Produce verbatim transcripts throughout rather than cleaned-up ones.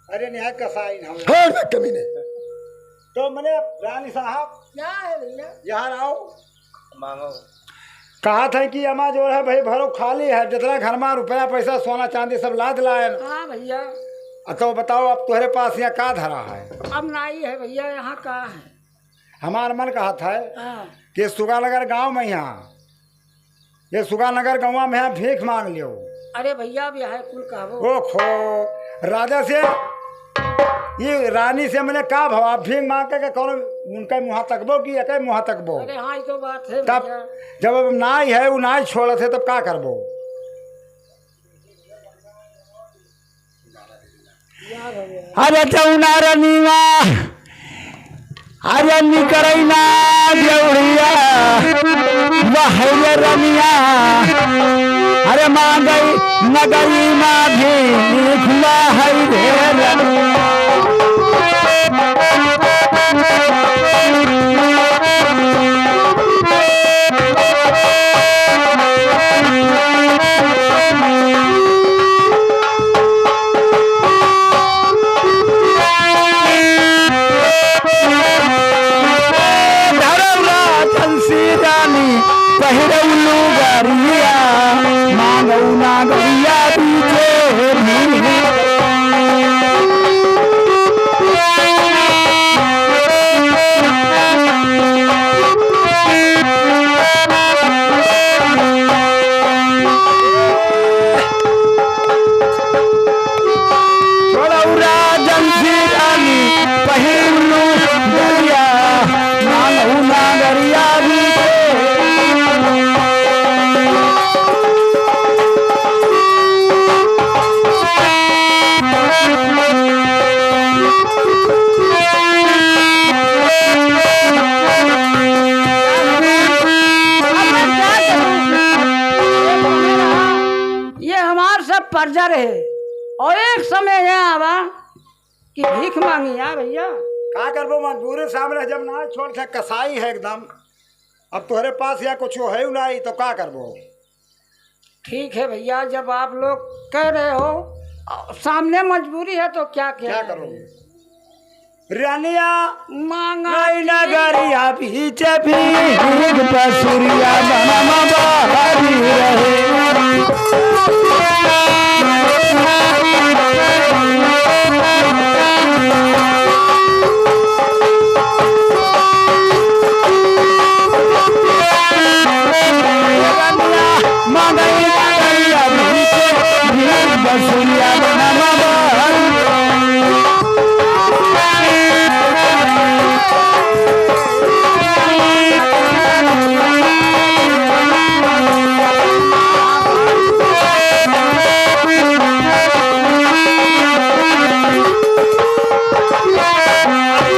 अरे, निहाय कसाई ना हो। हाँ, रे कमीने। तो मने रानी साहब, क्या है भैया? यहाँ आओ। मांगो। कहा था कि अमा जो है भाई भरो खाली है, जितना घर मा रुपया पैसा सोना चांदी सब लाद लाए। हाँ भैया। अ तो बताओ, अब तुम्हारे पास यहाँ का धरा है? अब नाई है भैया, यहाँ का है? हमार मन कहा था हाँ। कि सुगानगर गाँव मा यहाँ, ये सुगानगर गाँव मा यहाँ भीख मांग लियो। अरे भैया, अब यह कुल कहबो। ओखो, राजा से, ये रानी से मने का भवा, भीख मांग के कौन उनका मुँह तकबो कि एके मुँह तकबो? अरे हाँ, ये तो बात है तब भैया। जब अब नाई है, वो नाई छोड़त है, तब का करबो? अरे जौना रनिया, अरे निकरई ना देउड़िया, वह रे रनिया, अरे मांगई नगरी मा भीख, वह रे रनिया। धरौला तुलसी रानी पहिरौलू गरिया, मांगौ ना गरिया बीचे भीड़। छोड़ौरा जंजीरानी पहिरलू दरिया, मांगौ ना गरिया बीचे। ये हमार सब पर्जा रहे और एक समय यह आवा कि भीख मांगी यार भैया। का करबो, मजबूरी सामने जब ना छोड़ थे, कसाई है एकदम। अब तोहरे पास या कुछ है नहीं तो का करबो? ठीक है भैया, जब आप लोग कह रहे हो, सामने मजबूरी है तो क्या किया क्या जाए? करोगे? रनिया मांगा नहीं की नगरिया बीच भीख बसुरिया बनम बहरी रहे।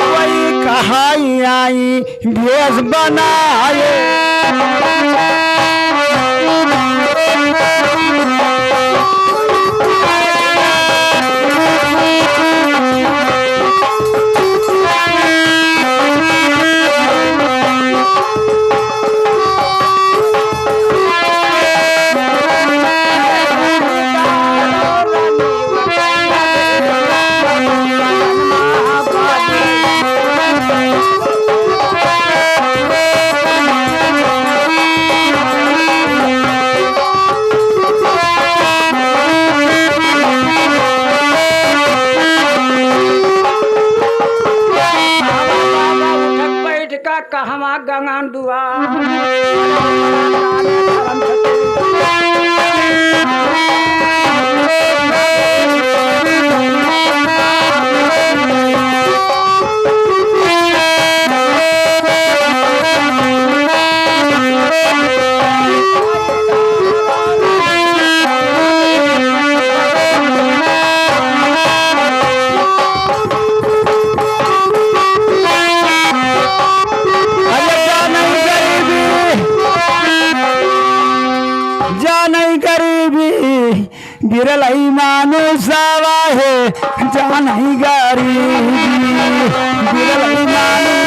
कोई कहाई आई भेष बनाए। उठक बैठ का कहवा गंगा दुआ। अरे जा नहीं गरीबी, जा नहीं गरीबी, बिरलई मानुसवा है, जा नहीं गरीबी, बिरलई मानुसवा।